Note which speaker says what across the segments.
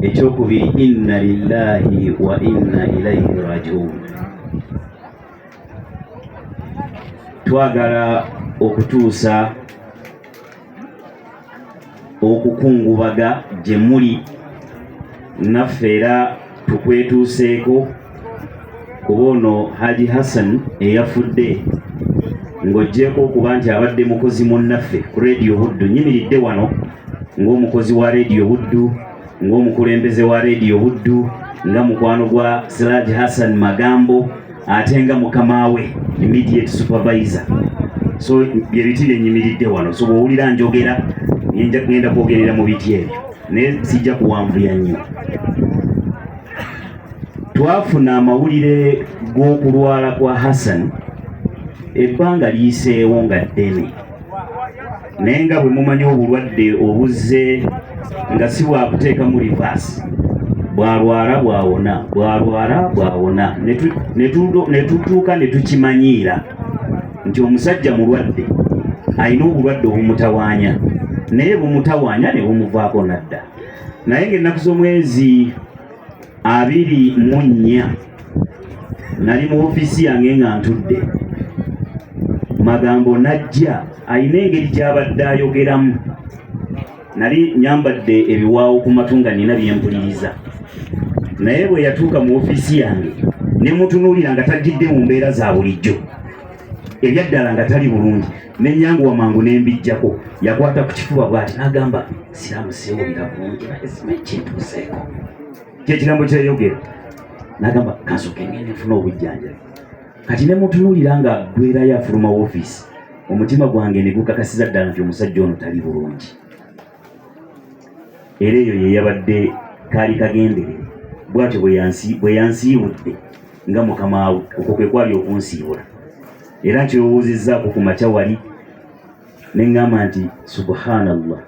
Speaker 1: Ekyokubiri, inna lillahi wa inna ilaihi rajiun. Twagala okutuusa okukungubaga gye muli naffe era tukwetuuseeko kuba ono Haji Hassan eyafudde ng'oggyeeko okuba nti abadde mukozi munnaffe ku Rediyo Buddu. Nyimiridde wano ng'omukozi wa Rediyo Buddu, ng'omukulembeze wa Rediyo Buddu, nga mukwano gwa Siraj Hassan Magambo, ate nga mukama we immediate supervisor. So bye biti bye nyimiridde wano. So bw'owulira njogera, ngenda kwogerera mu biti ebyo, naye sijja kuwanvuya nnyo. Twafuna amawulire g'okulwala kwa Hassan ebbanga liyiseewo nga ddene, naye nga bwe mumanyi obulwadde obuzze nga si bwakuteekamu reverse, bwalwala bwawona, bwalwala bwawona, ne tutuuka ne tukimanyiira nti omusajja mulwadde, alina obulwadde obumutawaanya, naye bumutawaanya ne bumuvaako nadda. Naye ng'ennaku z'omwezi 24 nali mu ofiisi yange nga ntudde, Magambo najja alina engeri gy'abadde ayogeramu. Nali nyambadde ebiwaawo ku matu nga nina byempuliriza, naye bwe yatuuka mu ofiisi yange ne mutunuulira nga tajjidde mu mbeera za bulijjo, ebyaddala nga tali bulungi, nenyanguwa mangu nembijjako. Yakwata ku kifuba bw'ati n'agamba, "Siraamu, seewulira bulungi, naye simanyi kintuuseeko." Kyekigambo kyeyogera, n'agamba, "Kansooke ngende nfune obujjanjabi." Kati ne mutunuulira nga ggwerayo afuluma woofiisi, omutima gwange ne gukakasiza ddala nti omusajja ono tali bulungi. Era eyo ye yabadde kaali kagenderere bw'atyo bwe yansiibudde nga mukama we, okwo kwe kwali okunsiibula. Era nkirowoozezzaako ku makya wali ne ŋŋamba nti subhanallah,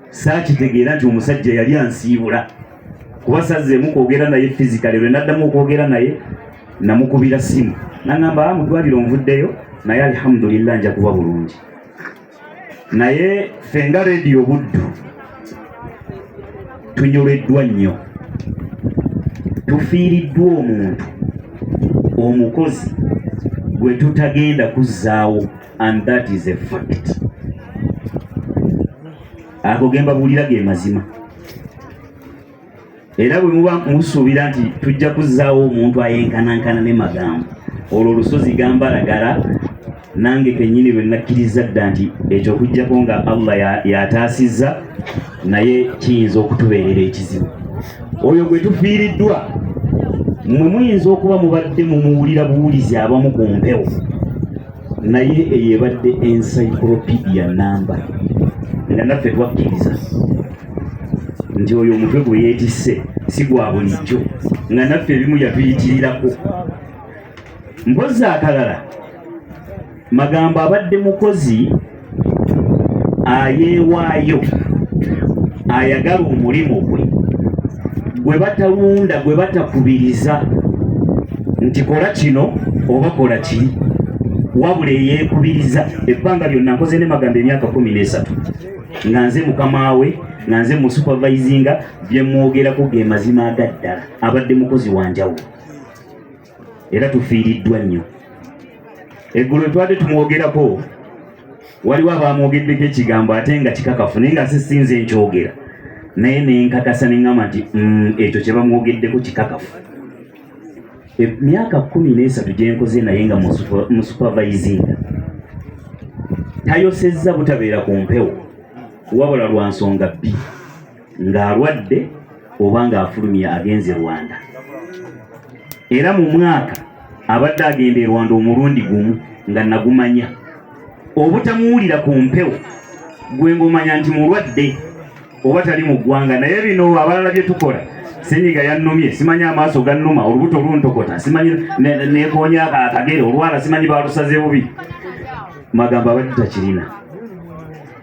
Speaker 1: saakitegeera nti omusajja yali ansiibula, kuba sazzeemu kwogera naye physically. Lwe naddamu okwogera naye namukubira simu, naŋŋamba, "Ah, mu ddwaliro nvuddeyo, naye alhamdulillah nja kuba bulungi." Naye ffe nga Rediyo Buddu tunyoleddwa nnyo, tufiiriddwa omuntu omukozi gwe tutagenda kuzzaawo, and that is a fact. Ago ge mbabuulira ge mazima. Era bwe muba musuubira nti tujja kuzzaawo omuntu ayenkanankana ne Magambo, olwo olusozi gambalagala. Nange kennyini lwe nakkiriza dda nti ekyo okuggyako nga Allah yataasizza, naye kiyinza okutubeerera ekizibu. Oyo gwe tufiiriddwa, mmwe muyinza okuba mubadde mumuwulira buwulizi abamu ku mpewo, naye eyo ebadde encyclopedia namba, nga naffe twakkiriza nti oyo omutwe gwe yeetisse si gwa bulijjo, nga naffe ebimu yatuyitirirako. Mpozi akalala, Magambo abadde mukozi ayeewaayo, ayagala omulimu gwe, gwe batalunda, gwe batakubiriza nti kola kino oba kola kiri, wabula eyeekubiriza. Ebbanga lyonna nkoze ne Magambo emyaka 13 nga nze mukama we, nga nze musupervisinga. Bye mwogerako ge mazima agaddala. Abadde mukozi wa njawulo era tufiiriddwa nnyo. Eggulo twabadde tumwogerako, waliwo abamwogeddeko ekigambo ate nga kikakafu, naye nga sisinze nkyogera, naye nenkakasa neŋŋamba nti ekyo kye bamwogeddeko kikakafu. Emyaka 13 gye nkoze naye nga musupervisinga, tayosezza butabeera ku mpewo wabula lwa nsonga bbiri: ng'alwadde oba ng'afulumya agenze Rwanda. Era mu mwaka abadde agenda e Rwanda omulundi gumu, nga nagumanya. Obutamuwulira ku mpewo, gwe ng'omanya nti mulwadde oba tali mu ggwanga. Naye bino abalala bye tukola, senyiga yannumye, simanyi amaaso gannuma, olubuto luntokota, simanyi nekonya akagere, olwala simanyi balusaze bubi, Magambo abadde takirina.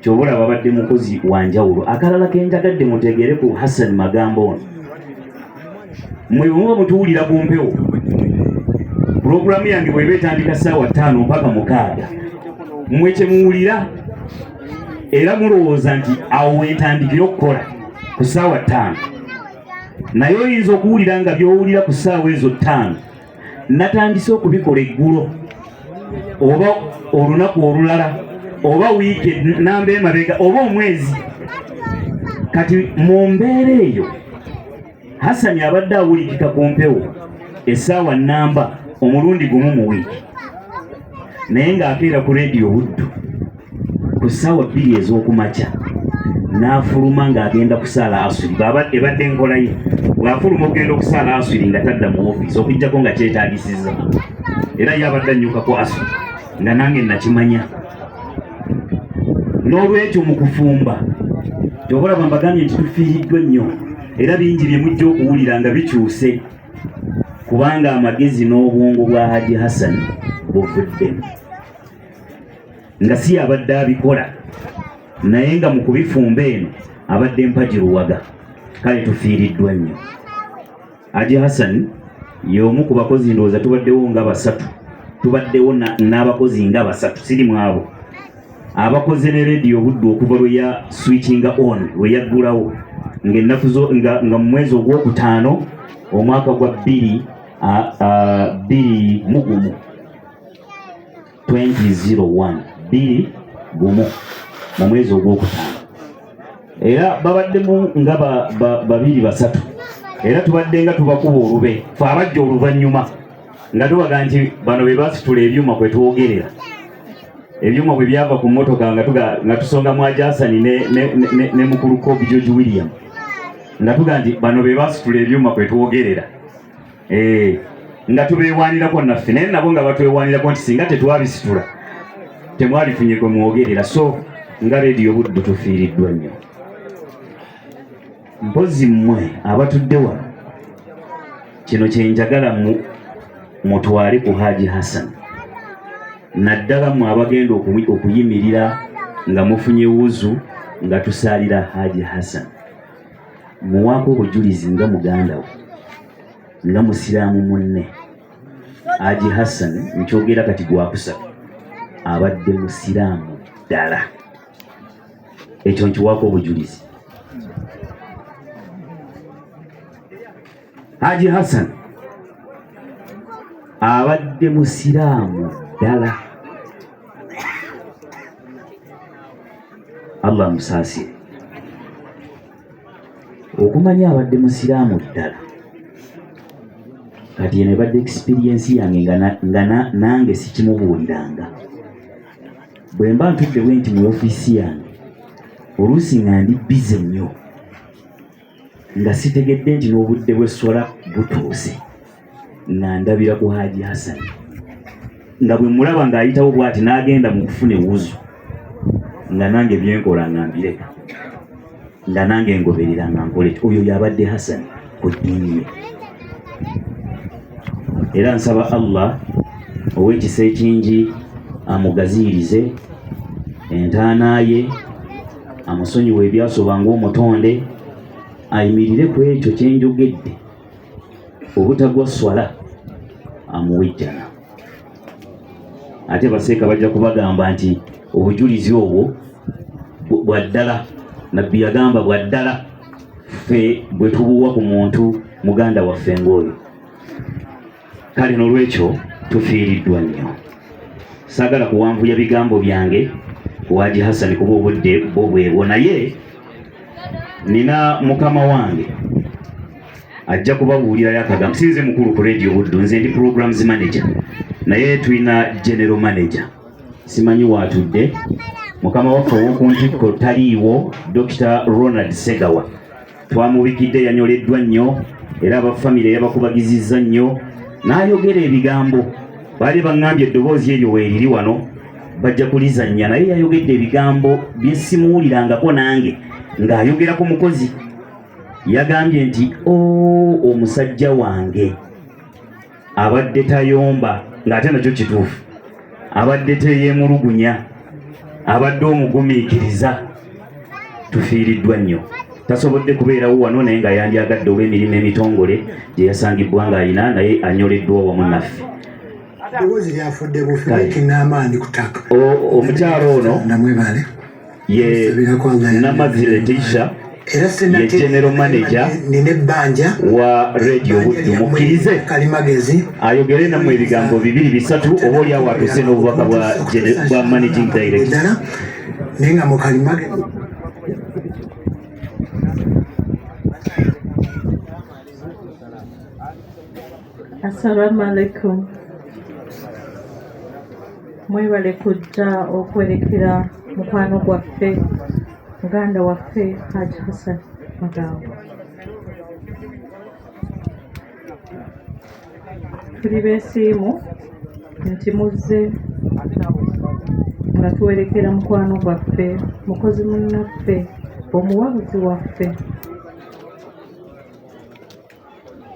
Speaker 1: Kyobulaba abadde mukozi wa njawulo. Akalala kenjagadde mutegeere ku Hassan Magambo ono, mwe bwemuba mutuwulira ku mpewo, pulogulaamu yange bweba etandika ssaawa 5 mpaka 6, mmwe kyemuwulira era mulowooza nti awo wentandikire okukola ku ssaawa 5. Naye oyinza okuwulira nga by'owulira ku ssaawa ezo 5 natandise okubikola eggulo oba olunaku olulala oba wiiki namba emabega oba omwezi. Kati mu mbeera eyo Hasani abadde awulikika ku mpewo essaawa namba omulundi gumu mu wiiki, naye ng'akeera ku rediyo Buddu ku ssaawa 2 ez'okumakya n'afuluma ng'agenda kusaala aswiri. Ebadde enkola ye, bw'afuluma okugenda okusaala aswiri nga tadda mu ofiisi okuggyako nga kyetaagisizza, era ye abadde annyukako aswiri nga nange nakimanya. N'olwekyo mu kufumba kyobalaba mbagambye nti tufiiriddwa nnyo, era bingi bye mujja okuwulira nga bikyuse, kubanga amagezi n'obwongo bwa Haji Hassan buvuddemu, nga si abadde abikola, naye nga mu kubifumba eno abadde mpagi luwaga. Kale tufiiriddwa nnyo. Haji Hassan y'omu ku bakozi, ndowooza tubaddewo nga basatu, tubaddewo n'abakozi nga basatu, siri mu abo abakoze ne rediyo Buddu okuva lwe ya switchinga on, lwe yaggulawo ng'ennaku zo nga mu mwezi ogwokutaano omwaka gwa 2021, 2001, 21 mu mwezi ogwokutaano, era babaddemu nga babiri basatu, era tubadde nga tubakuba olube fe abajja oluvannyuma, nga tubaga nti bano be basitula ebyuma kwe twogerera. Ebyuma bwe byava ku mmotoka nga tusonga mu Ajasani ne mukulu Cobb George William, nga tuga nti bano be basitula ebyuma kwe twogerera, nga tubeewaanirako naffe, naye nabo nga batwewaanirako nti singa tetwabisitula temwalifunye kwe mwogerera. So nga rediyo Buddu tufiiriddwa nnyo. Mpozi mmwe abatudde wano, kino kye njagala mutwale ku Haji Hassan, naddala mmwe abagenda okuyimirira nga mufunye wuzu nga tusaalira Haji Hassan, muwaako obujulizi nga muganda we, nga musiraamu munne. Haji Hassan, nkyogera kati gwakusatu, abadde musiraamu ddala, ekyo nkiwaako obujulizi. Haji Hassan abadde musiraamu ddala, Allah amusaasire. Okumanya abadde musiraamu ddala, kati eno ebadde experience yange nga nange sikimubuuliranga. Bwe mba ntudde bwe nti mu ofiisi yange, oluusi nga ndi busy nnyo nga sitegedde nti n'obudde bw'esswala butuuse, nga ndabira ku Haji Hassan, nga bwe mulaba ng'ayitawo bw'ati n'agenda mu kufuna ewuzu, nga nange byenkola nga mbireka, nga nange ngoberera nga nkola ekyo. Oyo yabadde Hassan ku ddiini ye. Era nsaba Allah ow'ekisa ekingi amugaziyirize entaana ye, amusonyiwe ebyasoba ng'omutonde, ayimirire ku ekyo kyenjogedde obutagwa swala, amuwe ejjana. Ate baseeka bajja kubagamba nti obujulizi obwo bwa ddala, Nabbi yagamba bwa ddala, ffe bwe tubuwa ku muntu muganda waffe ng'oyo. Kale n'olwekyo tufiiriddwa nnyo. Saagala kuwanvuya bigambo byange ku Haji Hassan kuba obudde bwo bwebwo, naye nina mukama wange ajja kubabuulirayo akagambo. Sinze mukulu ku Radio Buddu, nze ndi programs manager, naye tulina general manager, simanyi waatudde. Mukama waffe ow'oku ntikko taliiwo, Dr Ronald Segawa twamubikidde, yanyoleddwa nnyo, era abafamire yabakubagizizza nnyo n'ayogera ebigambo. Baali baŋŋambye eddoboozi eryo weeriri wano, bajja kulizannya, naye yayogedde ebigambo bye simuwulirangako nange ng'ayogera ku mukozi. Yagambye nti o omusajja wange abadde tayomba, ng'ate nakyo kituufu, abadde teyeemulugunya, abadde omugumiikiriza. Tufiiriddwa nnyo. Tasobodde kubeerawo wano, naye nga yandyagadde olw'emirimu emitongole gye yasangibbwa ng'alina, naye anyoleddwa wamu naffe.
Speaker 2: Eddoboozi lyafudde bufi n'amaanyi ku ttaka.
Speaker 1: Omukyalo ono
Speaker 2: Namwebale.
Speaker 1: ye
Speaker 2: Nsabirako Allah.
Speaker 1: Namazzi Letisha.
Speaker 2: Era
Speaker 1: ye general manager
Speaker 2: nina ebbanja
Speaker 1: wa Radio Buddu. Mukkirize
Speaker 2: Kalimagezi
Speaker 1: ayogere nammwe ebigambo bibiri bisatu, oba oliawo atuuse n'obubaka bwa managing director.
Speaker 2: Ddala, naye nga mu Kalimagezi.
Speaker 3: Assalamu alaikum. Mwebale kujja okwerekera mukwano gwaffe, muganda waffe Haji Hassan Magambo. Tuli beesiimu nti muzze nga tuwerekera mukwano gwaffe, mukozi munnaffe, omuwabuzi waffe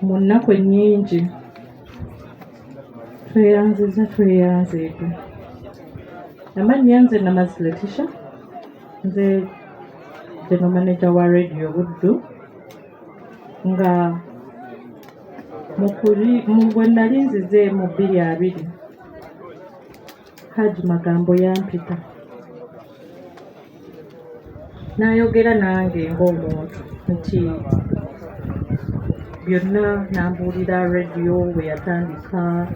Speaker 3: mu nnaku ennyingi. Tweyanziza, tweyanzeege. Amannya nze Namazi Letisha, nze general manager wa Radio Buddu. Nga mu bwe nali nzize mu 2020, Haji Magambo yampita n'ayogera nange ng'omuntu nti byonna n'ambuulira radio bwe yatandika,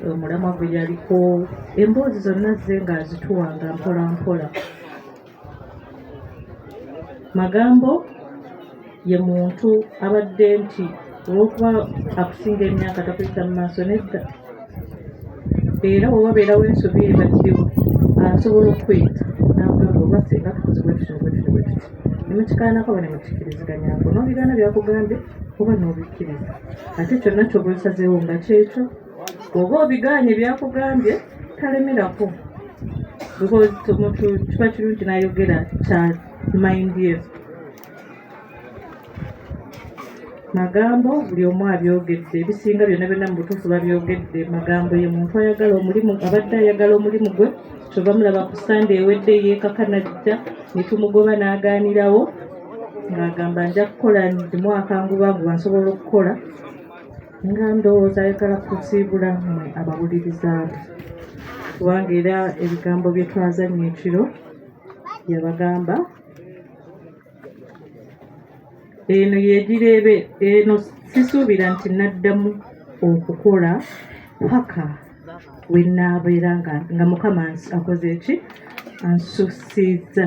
Speaker 3: omulamwa gwe yaliko, emboozi zonna ze ng'azituwanga mpola mpola. Magambo ye muntu abadde nti olw'okuba akusinga emyaka takuyita mu maaso, nedda, era bwe wabeerawo ensobi ebaddewo asobola okukuyita n'akugamba oba singa tukoze bwe tutyo bwe tutyo bwe tuti, ne mukikaanako oba ne mukikkiriziganyako, n'obigaana byakugambye oba n'obikkiriza. Ate kyonna ky'oba osazeewo nga kyekyo, bw'oba obigaanye byakugambye talemerako, because omuntu kiba kirungi n'ayogera kya mind ye. Magambo buli omu abyogedde, ebisinga byonna byonna mu butuufu babyogedde. Magambo ye muntu ayagala omulimu, abadde ayagala omulimu gwe. Kyova mulaba ku Sande ewedde yeekaka najja ne tumugoba n'agaanirawo ng'agamba nja kukola, ndimu akangubanguba nsobola okukola, nga ndowooza ayagala kusiibula mmwe abawuliriza be, kubanga era ebigambo bye twazannya ekiro yabagamba eno yegireebe eno, sisuubira nti naddamu okukola paka we nnaabeera nga Mukama akoze eki ansusiizza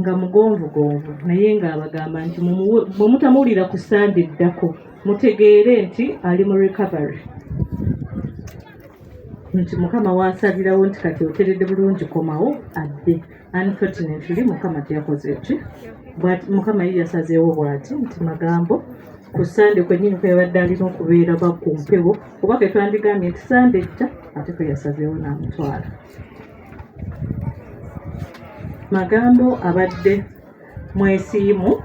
Speaker 3: nga mugonvugonvu, naye ng'abagamba nti bwe mutamuwulira ku Sande eddako mutegeere nti ali mu recovery, nti Mukama waasalirawo nti kati oteredde bulungi, komawo adde. Unfortunately Mukama teyakoze eki, Mukama ye yasazeewo bw'ati nti Magambo ku Sande kwennyini kwe yabadde alina okubeera ba ku mpewo, oba ke twandigambye nti Sande ejja, ate kwe yasazeewo n'amutwala. Magambo abadde mwesiimu,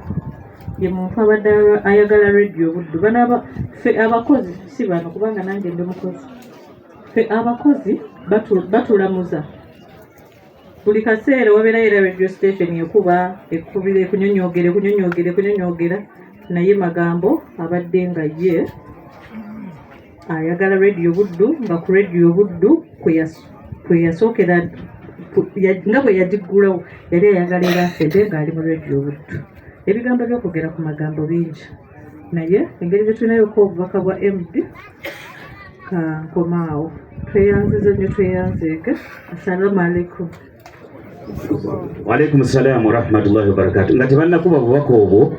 Speaker 3: ye muntu abadde ayagala Radio Buddu. Bano ffe abakozi si bano, kubanga nange ndi mukozi, ffe abakozi batulamuza buli kaseera. Wabeerayo era radio station ekuba ekubira ekunyonyogera ekunyonyogera ekunyonyogera, naye Magambo abadde nga ye ayagala Radio Buddu, nga ku Radio Buddu kwe yasookera, nga bwe yagiggulawo yali ayagala era afedde ng'ali mu Radio Buddu. Ebigambo by'okwogera ku Magambo bingi, naye engeri gye tulinayoko obubaka bwa MD, kankomaawo. Tweyanzize nnyo, tweyanzeege. Assalamu alaikum.
Speaker 1: Waalaikum salaamu warahmatullahi wabarakatu. Nga tebannakuba bubaka obwo,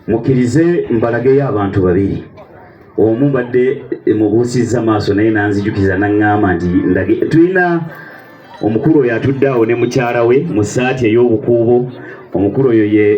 Speaker 1: mukkirize mbalageyo abantu babiri. Omu mbadde mubuusizza maaso, naye nanzijukiza naŋŋamba nti ndage. Tulina omukulu oyo atudde awo ne mukyala we mu saati ey'obukuubo. Omukulu oyo ye